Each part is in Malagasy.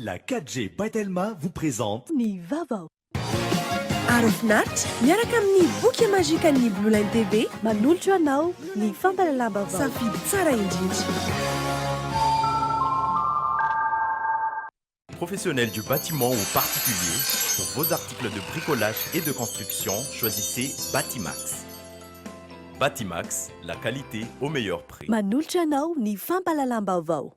La 4G by Telma vous présente. Ny vaovao. Aro finaritra miaraka amin'ny boky majikan'ny Blue Line TV manolotra anao ny fampahalalam-baovao. Safidy tsara indrindra. Professionnels du bâtiment ou particulier, pour vos articles de bricolage et de construction, choisissez Batimax. Batimax, la qualité au meilleur prix. Manolotra anao ny fampahalalam-baovao.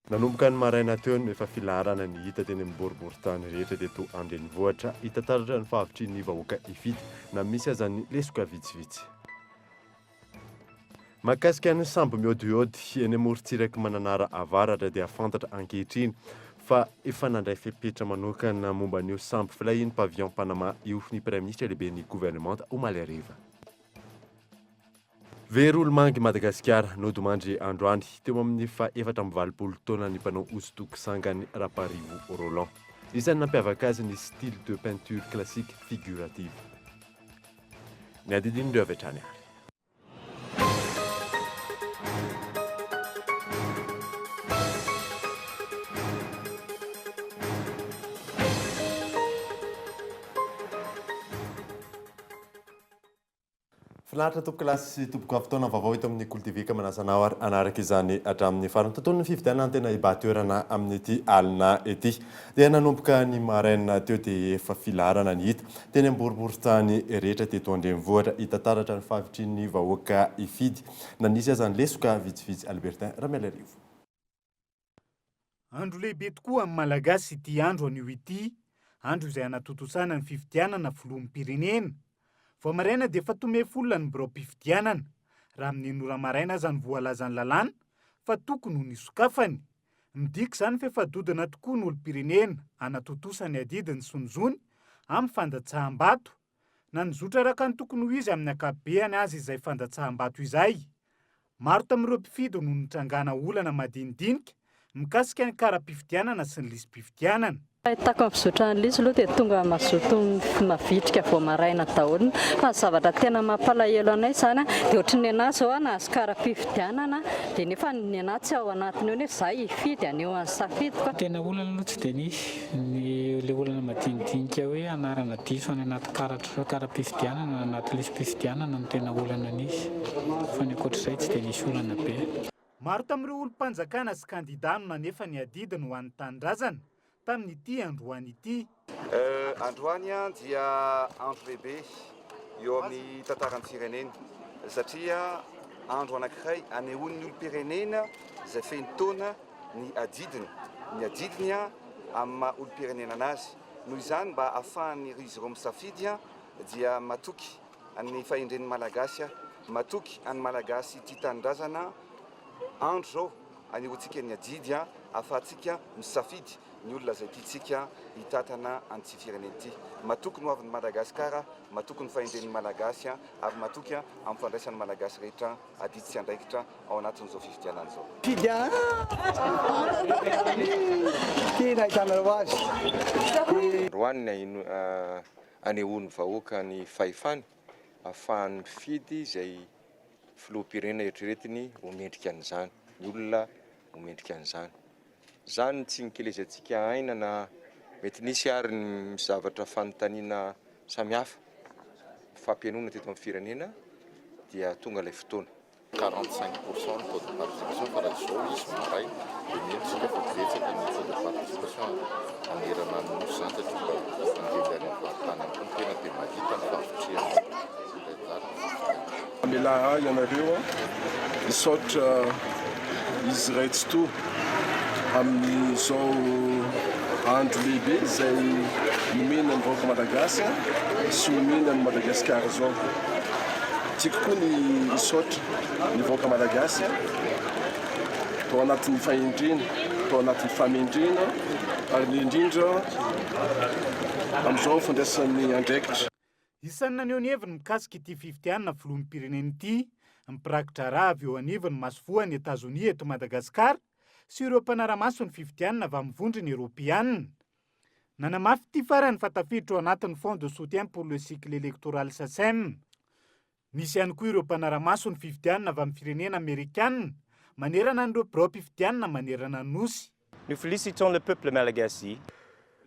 Nanomboka ny maraina teo no efa filaharana ny hita teny amin'ny boriborintany rehetra teto an-drenivohitra hita taratra ny fahavitrian'ny vahoaka hifidy na misy aza ny lesoka vitsivitsy. Mahakasika ny sambo mihaodihaody eny amorontsirak'i Mananara Avaratra dia fantatra ankehitriny fa efa nandray fepetra manokana momba an'io sambo filahian'ny Pavillon Panama io ny Praiminisitra lehiben'ny governemanta omaly hariva. Very olomangy Madagasikara nodimandry androany teo amin'ny faha 84 taonan'ny mpanao hosodoko sangany Raparivo Roland. Isan'ny nampiavaka azy ny style de peinture classique figurative. Ny andinindin'ireo avy hatrany ary. Finaritra tompokolahy sy tompokovavy taona vaovao eto amin'ny Kolo TV ka manasa anao ary hanaraka izany hatramin'ny farany. Tontolon'ny fifidianana no tena hibahan-toerana amin'ity alina ity. Dia nanomboka ny maraina teo dia efa filaharana ny hita teny am-boriborintany rehetra teto an-drenivohitra. Hita taratra ny fahavitrian'ny vahoaka hifidy na nisy aza ny lesoka vitsivitsy. Albertin Ramialarivo. Andro lehibe tokoa amin'ny Malagasy ity andro anio ity, andro izay hanatontosana ny fifidianana filoham-pirenena. Vao maraina dia efa tomefy olona ny biraom-pifidianana, raha amin'ny enina ora maraina aza no voalazan'ny lalàna fa tokony ho nisokafany. Midika izany fa efa dodona tokoa ny olom-pirenena hanatontosa ny adidiny sy ny zony amin'ny fandatsaham-bato. Na nizotra araka ny tokony ho izy amin'ny ankapobeany aza izay fandatsaham-bato izay. Maro tamin'ireo mpifidy no nitrangana olana madinidinika mikasika ny kara-pifidianana sy ny lisi-pifidianana. Fahitako ny fizotran'ny lisy aloha dia tonga mazoto mavitrika vao maraina daholo fa ny zavatra tena mampalahelo anay izany dia ohatry ny anah izao nahazo kara-pifidianana dia nefa ny anah tsy ao anatiny eo nefa za hifidy haneho an'ny safidiko. Ny tena olana aloha tsy dia nisy, ny ilay olana madinidinika hoe anarana diso any anaty karatra kara-pifidianana na anaty lisi-pifidianana no tena olana nisy fa ny ankoatr'izay tsy dia nisy olana be. Maro tamin'ireo olom-panjakana sy kandidà no nanefa ny adidiny ho an'ny tanindrazana tamin'ity androany ity. Androany dia andro lehibe eo amin'ny tantaran'ny firenena satria andro anankiray anehoan'ny olom-pirenena izay feno taona ny adidiny, ny adidiny amin'ny maha olom-pirenena anazy. Noho izany mba ahafahan'izy ireo misafidy dia matoky ny fahendren'ny Malagasy aho. Matoky an'ny Malagasy tia tanindrazana andro izao anehoantsika ny adidy ahafahantsika misafidy ny olona izay tiantsika hitantana an'ity firenena ity. Matoky ny hoavin'i Madagasikara aho, matoky ny fahendren'ny Malagasy ary matoky amin'ny fandraisan'ny Malagasy rehetra adidy sy andraikitra ao anatin'izao fifidianana izao. Fidy a! Tena ahitanareo azy. Androany ny anehoan'ny vahoaka ny fahefany ahafahany mifidy izay filoham-pirenena eritreretiny ho mendrika an'izany, ny olona ho mendrika an'izany. Izany tsy nikelezantsika aina na mety nisy ary ny zavatra fanontaniana samihafa fampihainoana teto amin'ny firenena dia tonga ilay fotoana. 45 pour cent ny taux de participation fa raha izao izy maraina dia mino isika fa betsaka ny taux de participation hanerana ny nosy izany satria mba mandeha any amin'ny faritany any koa ny tena dia mahita ny fahavitrihan'ny mpandray anjara amin'ny fifidianana. Mamelà ahy ianareo hisaotra Izy Ray Tsitoha amin'izao andro lehibe izay nomena ny vahoaka Malagasy sy nomena an'i Madagasikara izao. Tiako koa ny hisaotra ny vahoaka Malagasy tao anatin'ny fahendrena, tao anatin'ny fahamendrena ary indrindra amin'izao fandraisany andraikitra. Isan'ny naneho ny heviny mikasika ity fifidianana filoham-pirenena ity ny mpiraki-draharaha avy eo anivon'ny masoivohon'i Etazonia eto Madagasikara sy ireo mpanara-maso ny fifidianana avy amin'ny vondrona Eoropeanina. Nanamafy ity farany fa tafiditra ao anatin'ny Fonds de soutien pour le cycle électoral SACEM. Nisy ihany koa ireo mpanara-maso ny fifidianana avy amin'ny firenena amerikanina manerana an'ireo biraom-pifidianana manerana ny Nosy. Nous félicitons le peuple malagasy.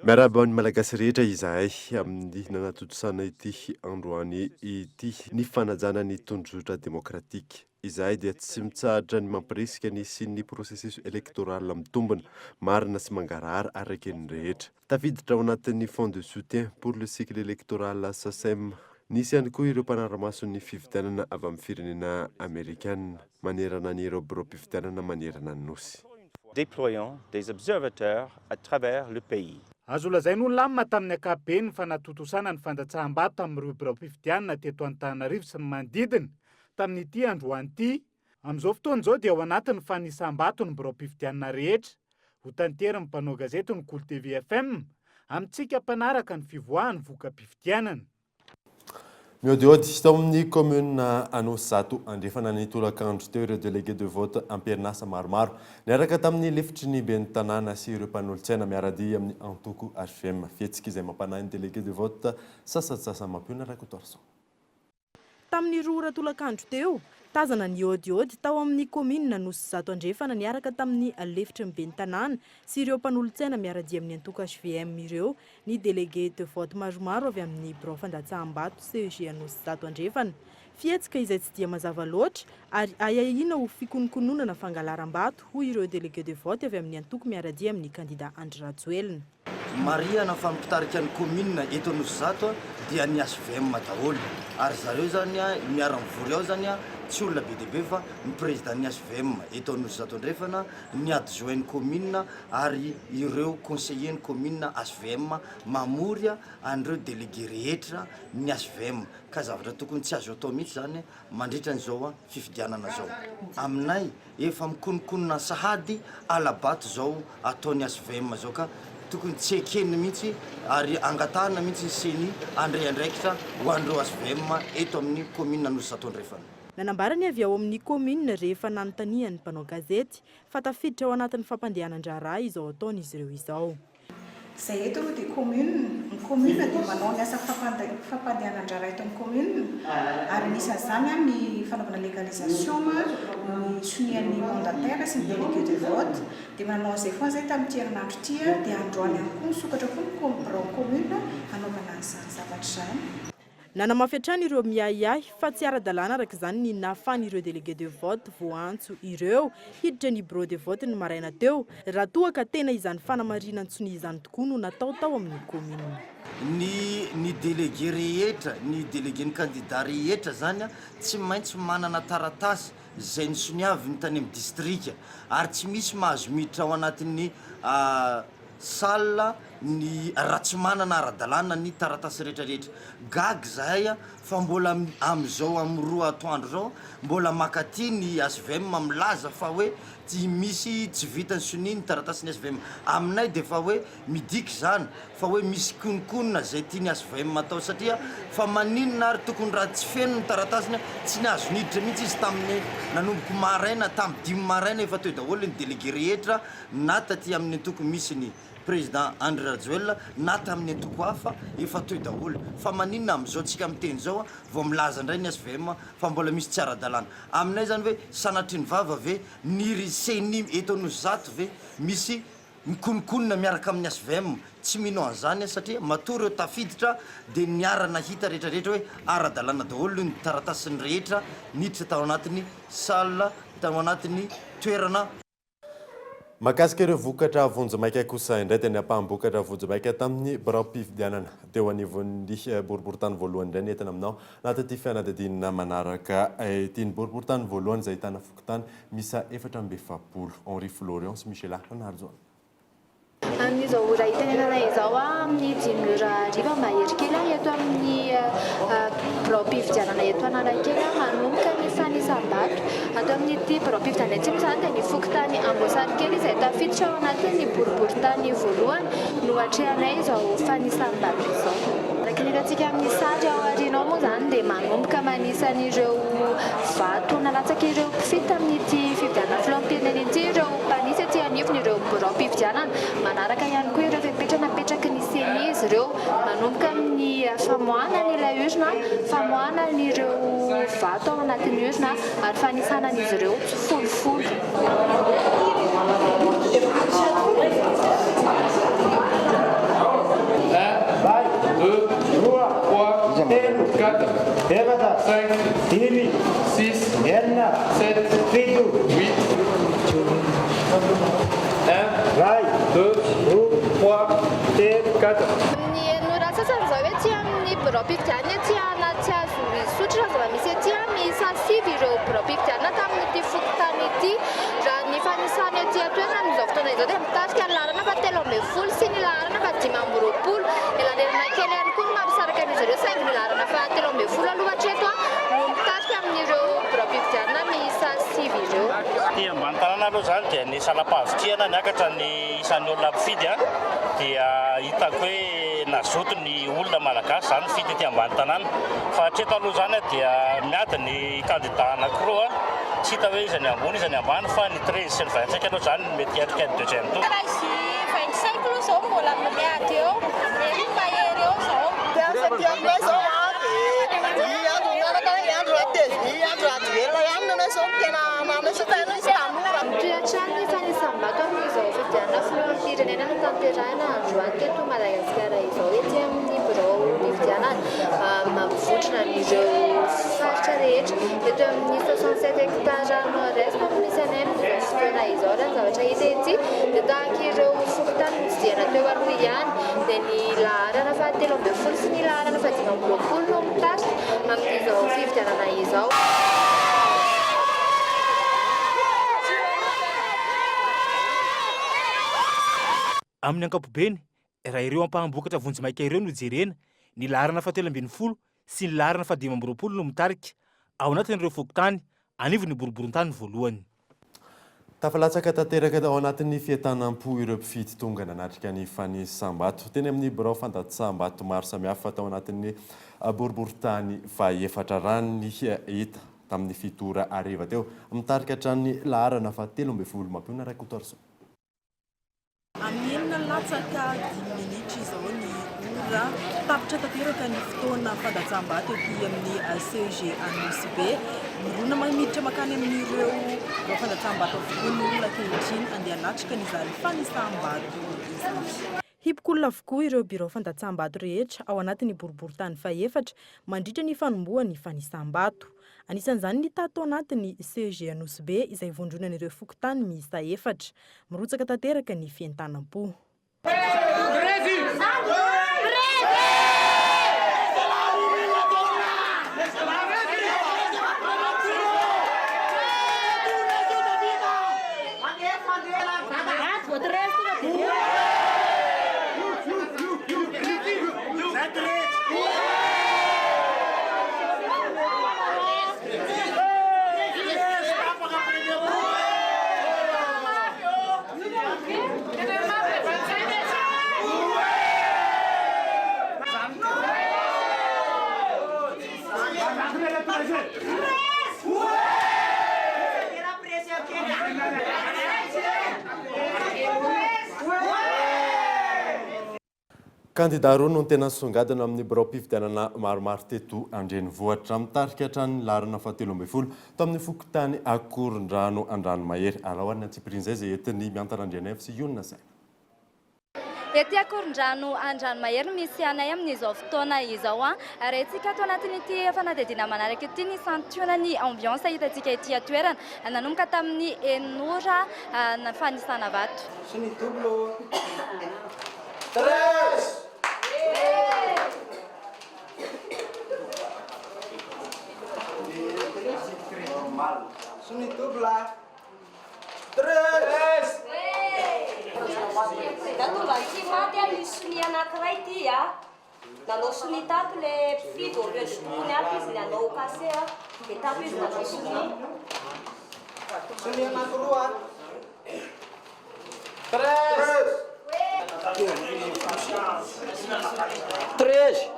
Miarahaba ny Malagasy rehetra izahay amin'ny nanatontosana ity androany ity ny fanajana ny tondrozotra demokratika. Izahay dia tsy mitsahatra ny mampirisika ny hisian'ny processus électoral mitombina, marina sy mangarahara ary eken'ny rehetra. Tafiditra ao anatin'ny Fonds de soutien pour le cycle électoral SACEM. Nisy ihany koa ireo mpanara-maso ny fifidianana avy amin'ny firenena amerikana manerana an'ireo biraom-pifidianana manerana ny Nosy. Déployant des observateurs à travers le pays. Azo lazaina ho lamina tamin'ny ankapobeny ny fanatontosana ny fandatsaham-bato tamin'ireo biraom-pifidianana teto Antananarivo sy ny manodidina, tamin'ity androany ity. Amin'izao fotoana izao dia ao anatin'ny fanisam-bato ny biraom-pifidianana rehetra. Ho tanterin'ny mpanao gazety ny Kolo TV FM amintsika mpanaraka ny fivoahan'ny voka-pifidianana. Mihaodihaody tao amin'ny kaominina Anosizato Andrefana ny tolakandro teo ireo délégué de vote am-perinasa maromaro niaraka tamin'ny lefitry ny ben'ny tanàna sy ireo mpanolotsaina miara-dia amin'ny antoko hvm. Fihetsika izay mampanahy ny délégué de vote sasantsasany. Mampionona Rakotoarison. Tamin'ny roa ora tolakandro teo, tazana nihaodihaody tao amin'ny kaominina Anosizato Andrefana niaraka tamin'ny lefitry ny ben'ny tanàna sy ireo mpanolotsaina miara-dia amin'ny antoko hvm ireo ny délégué de vote maromaro avy amin'ny birao fandatsaham-bato CEG Anosizato Andrefana. Fihetsika izay tsy dia mazava loatra ary ahiahiana ho fikononkononana fangalaram-bato, hoy ireo délégué de vote avy amin'ny antoko miara-dia amin'ny kandida Andry Rajoelina. Marihana fa ny mpitarika ny commune eto Anosizato dia ny hvm daholo ary zareo zany miara-mivory ao zany tsy olona be dia be fa ny président ny hvm eto Anosizato Andrefana, ny adjoint ny commune ary ireo conseiller ny commune hvm mamory an'ireo délégué rehetra ny hvm ka zavatra tokony tsy azo atao mihitsy zany mandritra an'izao fifidianana zao. Aminay efa mikononkonona sahady alabato zao ataon'ny hvm zao ka tokony tsy ekena mihitsy ary angatahana mihitsy ny ceni handray andraikitra ho an'ireo hvm eto amin'ny commune Anosizato Andrefana. Nanambara ny avy ao amin'ny commune rehefa nanontanian'ny mpanao gazety fa tafiditra ao anatin'ny fampandehanan-draharaha izao ataon'izy ireo izao. Izay eto aloha dia commune, ny commune dia manao ny asa fampandehanan-draharaha eto amin'ny commune ary anisan'izany ny fanaovana légalisation, ny sonian'ny mandataire sy ny délégué de vote, dia manao an'izay foana izahay tamin'ity herinandro ity dia androany ihany koa misokatra koa ny birao commune hanaovana an'izany zavatra izany. Nanamafy hatrany ireo miahiahy fa tsy ara-dalàna araka izany ny nahafahan'ireo délégués de vote voaantso ireo hiditra ny bureau de vote ny maraina teo, raha toa ka tena izany fanamarinan-tsonia izany tokoa no natao tao amin'ny kaominina. Ny ny délégué rehetra, ny délégué-n'ny kandida rehetra zany tsy maintsy manana taratasy izay nosoniaviny tany amin'ny distrika ary tsy misy mahazo miditra ao anatin'ny salle ny raha tsy manana ara-dalàna ny taratasy rehetra rehetra. Gaga izahay fa mbola amin'izao amin'ny roa atoandro izao mbola mankaty ny hvm milaza fa hoe tsy misy tsy vita ny sonia ny taratasin'ny hvm. Aminay dia efa hoe midika izany fa hoe misy kononkonona izay tian'ny hvm atao satria fa maninona ary tokony raha tsy feno ny taratasiny tsy nahazo niditra mihitsy izy tamin'ny nanomboka maraina tamin'ny dimy maraina efa teo daholo ny délégué rehetra na taty amin'ny antoko misy ny Président Andry Rajoelina na tamin'ny antoko hafa efa teo daholo fa maninona amin'izao tsika miteny izao vao milaza indray ny hvm fa mbola misy tsy ara-dalàna aminay izany ve sanatria ny vava ve ny ry ceni eto Anosizato ve misy mikononkonona miaraka amin'ny hvm tsy mino an'izany aho satria matoa ireo tafiditra dia niara nahita rehetra rehetra hoe ara-dalàna daholo ny taratasiny rehetra niditra tao anatin'ny salle tao anatin'ny toerana Mahakasika ireo vokatra vonjimaika kosa indray dia ny ampaham-bokatra vonjimaika tamin'ny biraom-pifidianana teo anivon'ny boriborintany voalohany indray ny entina aminao anatin'ity fanadihadiana manaraka ity. Ny boriborintany voalohany izay ahitana fokontany miisa 44, Henri Florian sy Michela Ranarijaona. Amin'izao ora itenenana izao, amin'ny dimy ora hariva mahery kely eto amin'ny biraom-pifidianana eto Analakely, manomboka ny fanisam-bato. Ato amin'ity biraom-pifidianana ity moa izany dia ny fokontany Amboasarikely izay tafiditra ao anatin'ny boriborintany voalohany no atrehanay izao fanisam-bato izao. Araka ny hitantsika amin'ny sary ao aoriana ao moa izany dia manomboka manisa an'ireo vato nalatsak'ireo mpifidy tamin'ity fifidianana filoham-pirenena ity ireo mpanisa ety anivon'ireo biraom-pifidianana. Manaraka ihany koa ireo fepetra napetraky ny ceni. izy ireo. Manomboka amin'ny famoahana an'ilay urne, famoahana an'ireo vato ao anatin'ny urne ary fanisana an'izy ireo tsifolofolo. Ny ora sasany izao ety amin'ny biraom-pifidianana ety Anatihazo Isotry raha zava-misy ety, miisa sivy ireo biraom-pifidianana tamin'ity fokontany ity. Raha ny fanisana ety an-toerana amin'izao fotoana izao dia mitarika ny laharana fahatelo ambin'ny folo sy ny laharana fahadimy amby roapolo. Elanelana kely ihany koa no mampisaraka an'izy ireo saingy ny laharana fahatelo ambin'ny folo aloha hatreto no mitarika amin'ireo biraom-pifidianana miisa sivy ireo. Aty ambany tanàna aloha izany dia ny salam-pahavitrihana niakatra ny isan'ny olona mpifidy dia hitako hoe nazoto ny olona malagasy izany nifidy aty ambany tanàna fa hatreto aloha izany dia miady ny kandida anankiroa tsy hita hoe iza ny ambony iza ny ambany fa ny 13 sy ny 25 aloha izany no mety hiatrika ny deuxième tour. 13 25 aloha izao mbola miady eo, iny mahery eo izao. Mpiasa aty aminay izao an, dia i Andry mianaka, i Andry Rateza, i Andry Rajoelina ihany ny anay izao no tena ananay satria ianao izy tanora. Mitohy hatrany ny fanisam-bato amin'izao fifidianana filoham-pirenena notanterahina androany teto Madagasikara izao etsy amin'ny biraom-pifidianana mampivondrona an'ireo faritra rehetra eto amin'ny 67 hectares nord-est no misy anay amin'izao fotoana izao. Raha ny zavatra hita ety dia tahaka ireo fokontany notsidihana teo aloha ihany dia ny laharana fahatelo ambin'ny folo sy ny laharana fahadimy amby roapolo no mitarika amin'izao fifidianana izao. Amin'ny ankapobeny, raha ireo ampaham-bokatra vonjimaika ireo no jerena, ny laharana fahatelo ambin'ny folo sy ny laharana fahadimy amby roapolo no mitarika, ao anatin'ireo fokontany anivon'ny boriborintany voalohany. Tafalatsaka tanteraka ao anatin'ny fientanam-po ireo mpifidy tonga nanatrika ny fanisam-bato teny amin'ny birao fandatsaham-bato maro samihafa tao anatin'ny boriborintany fahefatra raha ny hita tamin'ny 7 ora hariva teo. Mitarika hatrany laharana fahatelo ambin'ny folo Mampionona Rakotoarisoa. Amin'ny enina latsaka dimy minitra izao ny ora. Tapitra tanteraka ny fotoana fandatsaham-bato ety amin'ny CEG Anosibe. Mirona miditra mankany amin'ireo birao fandatsaham-bato avokoa ny olona ankehitriny handeha hanatrika an'izany fanisam-bato izany. Hipoka olona avokoa ireo birao fandatsaham-bato rehetra ao anatin'ny boriborintany fahefatra mandritra ny fanombohan'ny fanisam-bato. Anisan'izany ny tato anatin'ny CEG Anosibe izay vondronan'ireo fokontany miisa efatra. Mirotsaka tanteraka ny fientanam-po. Kandida roa no tena nisongadina amin'ny biraom-pifidianana maromaro teto an-drenivohitra. Mitarika hatrany ny laharana fahatelo ambin'ny folo tamin'ny fokontany Akorondrano Andranomahery. Araho ary ny antsipirian'izay izay entin'i Miantana Andrianaivo sy Ionona Saina. Ety Akorondrano Andranomahery no misy anay amin'izao fotoana izao. Arahintsika ato anatin'ity fanadihadiana manaraka ity ny santionan'ny ambiance hitantsika ety an-toerana. Nanomboka tamin'ny enina ora fanisana vato. Sy ny double 13. Normal. Sy ny double 13. Da tonga aty maty a nisy sonia anankiray ty a. Nanao sonia tato le mpifidy au lieu de tokony ato izy ny hanao cachet a. Dia tato izy nanao sonia. Sonia anankiroa. 13. 13.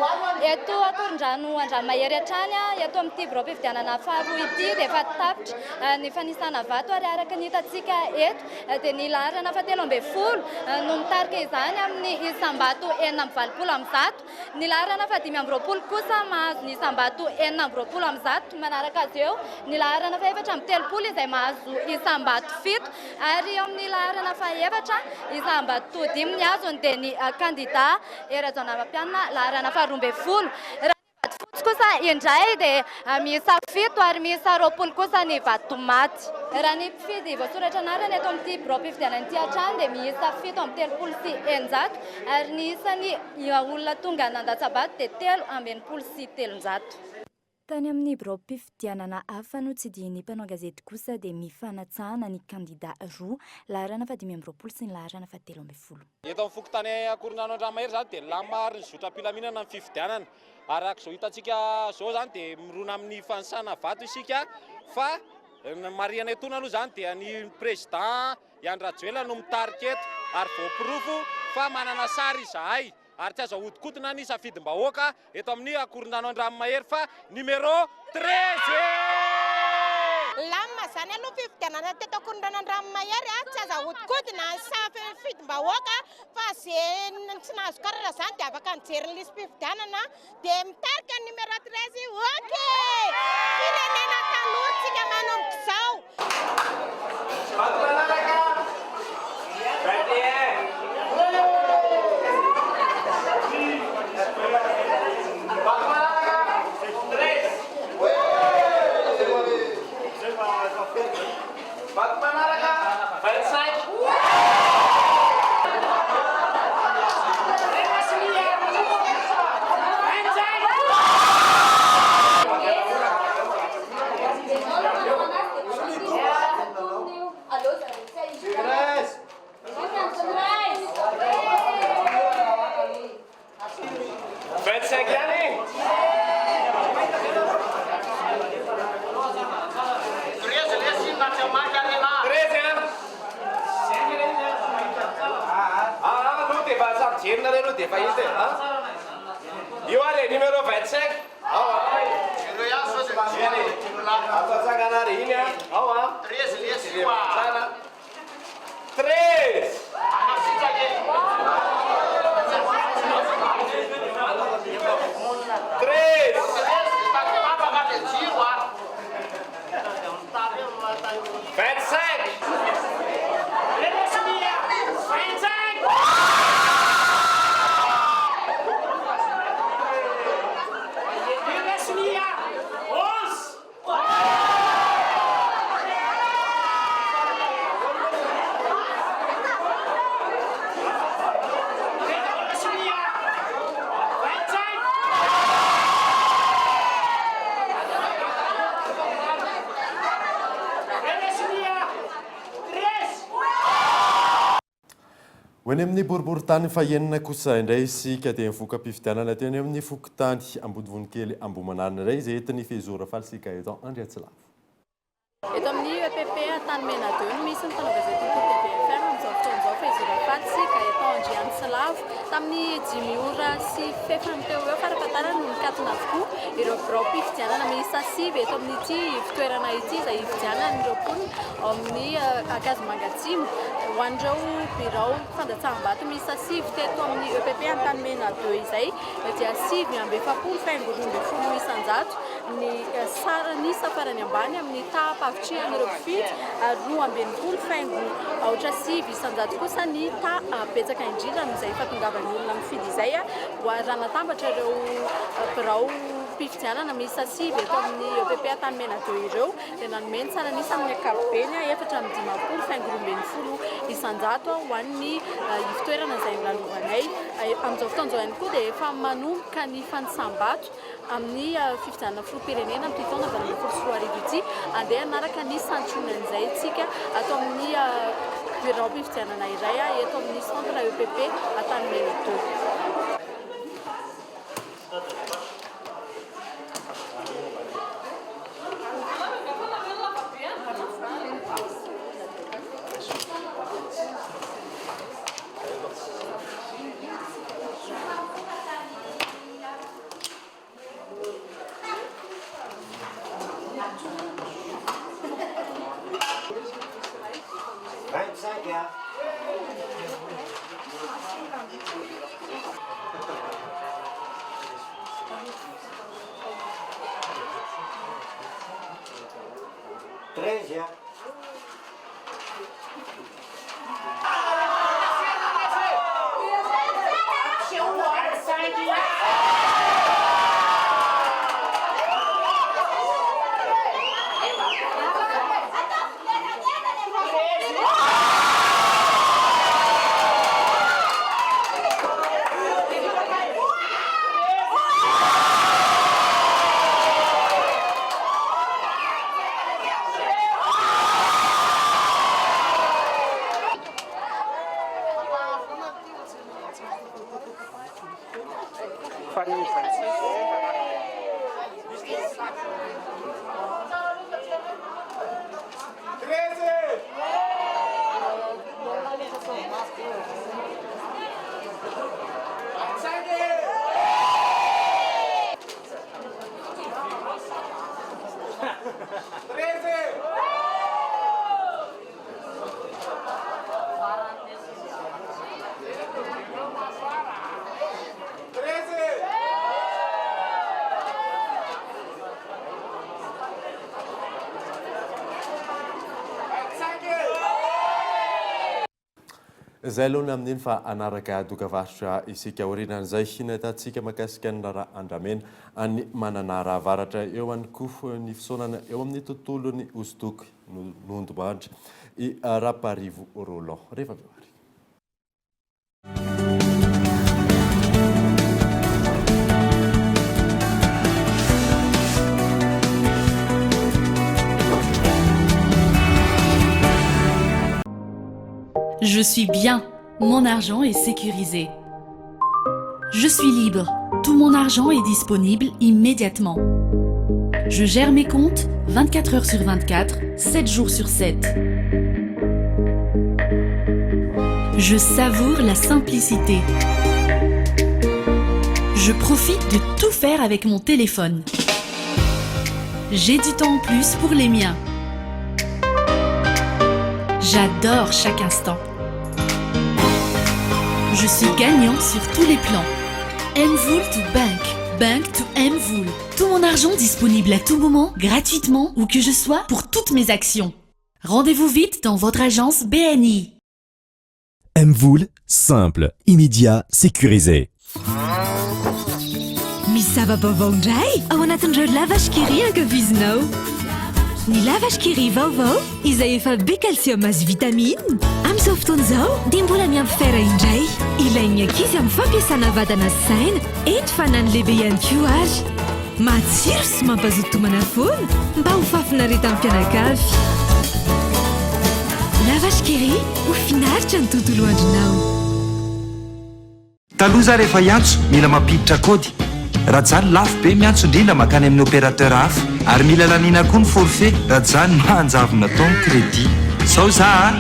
Eto Ankorondrano Andranomahery hatrany, eto amin'ity biraom-pifidianana faharoa ity dia efa tapitra ny fanisana vato ary araka ny hitantsika eto dia ny laharana fahatelo ambin'ny folo no mitarika izany amin'ny isam-bato 186. Ny laharana faha-25 kosa mahazo ny isam-bato 126. Manaraka azy eo ny laharana faha-34 izay mahazo isam-bato fito ary eo amin'ny laharana fahaefatra, isam-bato dimy ny azony, dia ny kandida Hery Rajaonarimampianina, laharana faha-12. Raha ny vato fotsy kosa indray dia miisa fito ary miisa 20 kosa ny vato maty. Raha ny mpifidy voasoratra anarana eto amin'ity biraom-pifidianana ity hatrany dia miisa 637 ary ny isan'ny olona tonga nandatsa-bato dia 363. Tany amin'ny biraom-pifidianana hafa notsidihin'ny mpanao gazety kosa dia mifanatsahana ny kandida roa, laharana faha-25 sy ny laharana faha-13. Eto amin'ny fokontany Ankorondrano Andranomahery izany dia lamina ary nizotra am-pilaminana ny fifidianana. Araka izao hitantsika izao izany dia mirona amin'ny fanisana vato isika fa ny marihana etoana aloha izany dia ny président i Andry Rajoelina no mitarika eto ary voaporofo fa manana sary izahay ary tsy azo ahodikodina ny safidim-bahoaka eto amin'ny Ankorondrano Andranomahery fa numéro 13! Lamina izany aloha fifidianana teto Ankorondrano Andranomahery a, tsy azo ahodikodina ny safidim-bahoaka fa ze tsy nahazo karatra izany dia afaka nijery ny lisi-pifidianana dia mitarika ny numéro 13 ok! Firenena taloha tsika manomboka izao. Vato manaraka 21. Vato manaraka 13. Vato manaraka 25. 25 ihany. 13 an. Ah, aloha dia efa samy jerinareo aloha dia efa hita e. Io ary e, numéro 25. Ao a. Atao ary iny a. Ao a. Tsara. 13. 13. 25. Ho eny amin'ny boriborintany fahenina kosa indray isika dia ny voka-pifidianana teny amin'ny fokontany Ambodivonikely Ambohimanarina indray izay entin'i Fehizoro Rafaly sy Gaëtan Andriatsilavo. Eto amin'ny EPP Antanimena 2 no misy ny mpanao gazety Kolo TV FM amin'izao fotoana izao, Fehizoro Rafaly sy Gaëtan Andriantsilavo. Tamin'ny dimy ora sy fefany teo ho eo farafahatarany no nikatona avokoa ireo biraom-pifidianana miisa sivy eto amin'ity ivon-toerana ity izay hifidianan'ireo mponina ao amin'ny Ankazomanga Atsimo. Ho an'ireo birao fandatsaham-bato miisa sivy teto amin'ny EPP Antanimena 2 izay dia 49.12% ny saran'isa farany ambany amin'ny taham-pahavitrihan'ireo mpifidy ary 62.09% kosa ny taha betsaka indrindra amin'izay fahatongavan'ny olona mifidy izay. Raha natambatra ireo birao fifidianana miisa sivy eto amin'ny EPP Antanimena 2 ireo dia nanome ny saran'isa amin'ny ankapobeny 54.12% ho an'ny ivon-toerana izay nolalovanay. Amin'izao fotoana izao ihany koa dia efa manomboka ny fanisam-bato amin'ny fifidianana filoham-pirenena amin'ity taona 2018 ity. Andeha hanaraka ny santionan'izay isika ato amin'ny biraom-pifidianana iray eto amin'ny centre EPP Antanimena 2. Fa ny 25 Izay aloha ny amin'iny fa hanaraka dokavarotra isika aorianan'izay nahitantsika mahakasika ny raharaha Andramena any Mananara Avaratra. Eo ihany koa ny fisaonana eo amin'ny tontolon'ny hosodoko nodimandry i Raparivo Roland. Rehefa avy eo ary. Je suis bien, mon argent est sécurisé. Je suis libre, tout mon argent est disponible immédiatement. Je gère mes comptes 24 heures sur 24, 7 jours sur 7. Je savoure la simplicité. Je profite de tout faire avec mon téléphone. J'ai du temps en plus pour les miens. J'adore chaque instant. Je suis gagnant sur tous les plans. MVool to Bank. Bank to MVool. Tout mon argent disponible à tout moment, gratuitement, où que je sois, pour toutes mes actions. Rendez-vous vite dans votre agence BNI. MVool, simple, immédiat, sécurisé. Misy zava-baovao indray ao anatin'ireo lavash kiri ankafizinao. Ny lavash kiri vaovao izay efa be calcium sy vitamine. Amin'izao fotoana izao dia mbola miampy fer indray. Ilain'ny ankizy amin'ny fampiasana vatana sy saina, eny fa na ny lehibe ihany koa ary. Matsiro sy mampazoto tomana foana mba ho fahafinaretan'ny mpianakavy. Lavash Kiri, ho finaritra ny tontolo andronao. Taloha za rehefa hiantso mila mampiditra kaody. Rajany lafo be miantso indrindra makany amin'ny opérateur hafa. Ary mila laniana koa ny forfait Rajany mahanjavona tao ny crédit. Zao za a!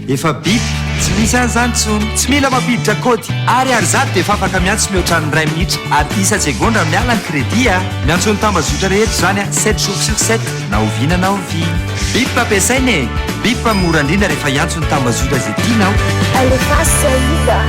Efa bip, tsy misy any zany tsony. Tsy mila mampiditra kaody. Ariary zato dia efa afaka miantso mihoatra ny iray minitra ary isa-tsegondra miala ny crédit a! Miantso ny tambazotra rehetra izany a, sept jours sur sept, na oviana na oviana. Bip ampiasaina e! Bip mora indrindra rehefa hiantso ny tambazotra izay tianao. Alefaso Saïd a!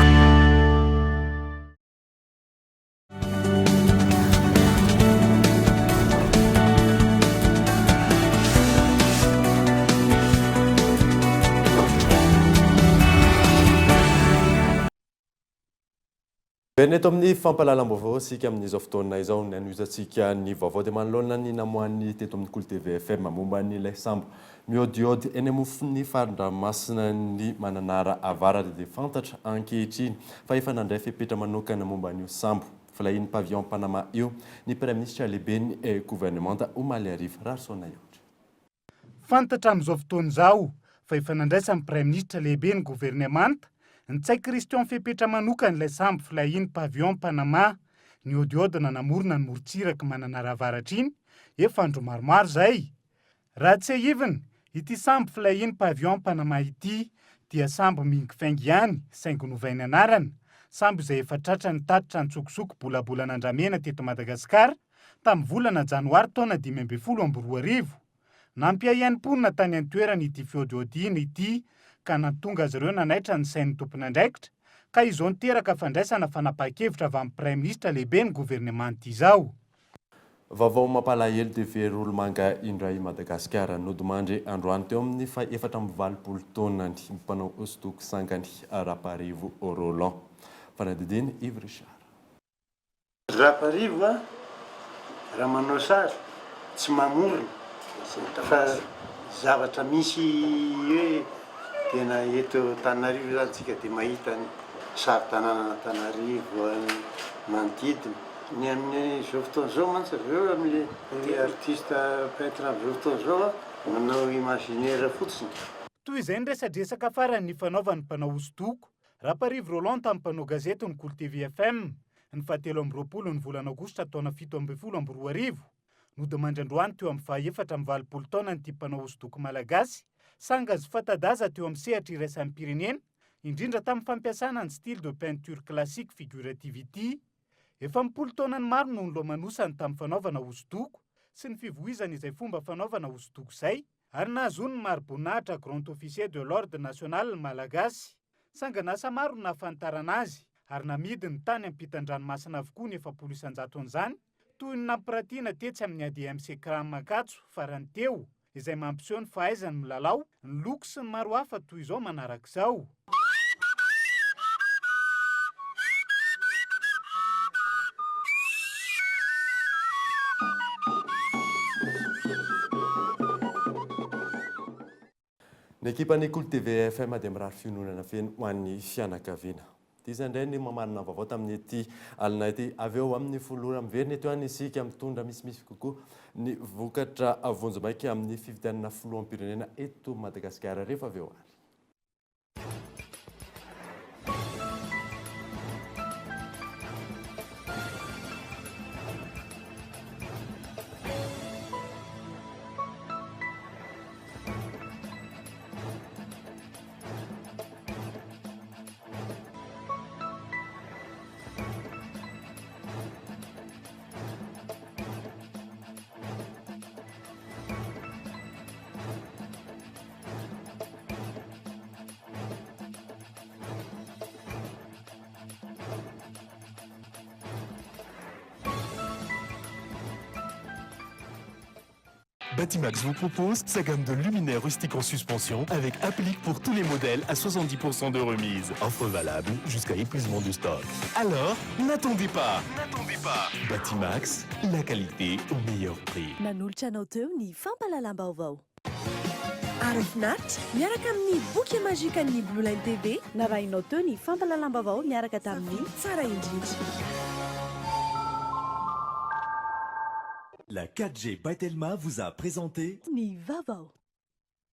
Miverina eto amin'ny fampahalalam-baovao isika amin'izao fotoana izao. Ny hanohizantsika ny vaovao dia manoloana ny namoahan'ny teto amin'ny Kolo TV FM momba an'ilay sambo miodiody eny amofon'ny farin-dranomasina ny Mananara Avaratra dia fantatra ankehitriny fa efa nandray fepetra manokana momba an'io sambo Flahin'ny Pavillon Panama io ny Praiminisitra lehiben'ny governemanta omaly hariva. Raharisaona Heotra. Fantatra amin'izao fotoana izao fa efa nandraisan'ny Praiminisitra lehiben'ny governemanta, Ntsay Christian fepetra manokana ilay sambo Flahin'ny Pavillon Panama nihodihody nanamorona ny morontsirak'i Mananara Avaratra iny efa andro maromaro izay. Raha tsiahivina, ity sambo Flying Pavillon Panama ity dia sambo Ming Feng ihany saingy novainy anarana, sambo izay efa tratra nitatitra antsokosoko bolabolan'andramena teto Madagasikara tamin'ny volana janoary taona 2015. Nampiahiahy ny mponina tany an-toerana ity fihodihodiana ity ka nahatonga azy ireo nanaitra ny sain'ny tompon'andraikitra ka izao niteraka fandraisana fanapahan-kevitra avy amin'ny Praiminisitra lehiben'ny governemanta izao. Vaovao mampalahelo dia very olomanga indray i Madagasikara. Nodimandry androany teo amin'ny faha 84 taonany ny mpanao hosodoko sangany Raparivo Roland. Fanadihadiana Yves Richard. Raparivo a, raha manao sary tsy mamorona fa zavatra misy hoe tena eto Antananarivo zany tsika dia mahita ny sary tanànan'Antananarivo manodidina. Ny amin'izao fotoana izao mantsy avy eo amin'ilay artiste peintre amin'izao fotoana izao manao imaginaire fotsiny. Toy izay ny resadresaka farany nifanaovan'ny mpanao hosodoko, Raparivo Roland tamin'ny mpanao gazety ny Kolo TV FM. ny fahatelo amby roapolo ny volana aogositra taona 2017. Nodimandry androany teo amin'ny faha-84 taonany ity mpanao hosodoko malagasy, sanga sy fanta-daza teo amin'ny sehatra iraisam-pirenena, indrindra tamin'ny fampiasana ny style de peinture classique figurative ity. Efa am-polo taonany maro no nilomanosany tamin'ny fanaovana hosodoko sy ny fivoizany izay fomba fanaovana hosodoko izay, ary nahazoany ny mari-boninahitra Grand Officier de l'Ordre National Malagasy. Sangan'asa maro no nahafantarana azy, ary namidiny tany ampitan-dranomasina avokoa ny 40 isan-jaton'izany, toy ny nampiratiana tetsy amin'ny ADMC Cram Ankatso farany teo, izay mampiseho ny fahaizany milalao, ny loko sy ny maro hafa toy izao manaraka izao. Ny ekipan'ny Kolo TV FM dia mirary fiononana feno ho an'ny fianakaviana. Dia izay indray ny mamarana vaovao tamin'ity alina ity. Avy eo amin'ny 10 ora miverina eto ihany isika mitondra misimisy kokoa ny vokatra vonjimaika amin'ny fifidianana filoham-pirenena eto Madagasikara rehefa avy eo ary. Batimax vous propose sa gamme de luminaires rustiques en suspension avec applique pour tous les modèles à 70% de remise. Offre valable jusqu'à épuisement du stock. Alors, n'attendez pas. N'attendez pas. Batimax, la qualité au meilleur prix. Nanolotra anao teo ny fampahalalam-baovao. Ary finaritra miaraka amin'ny boky magikan'ny Blue Line TV. Narahinao teo ny fampahalalam-baovao niaraka tamin'ny tsara indrindra. La 4G by Telma vous a présenté ny vaovao.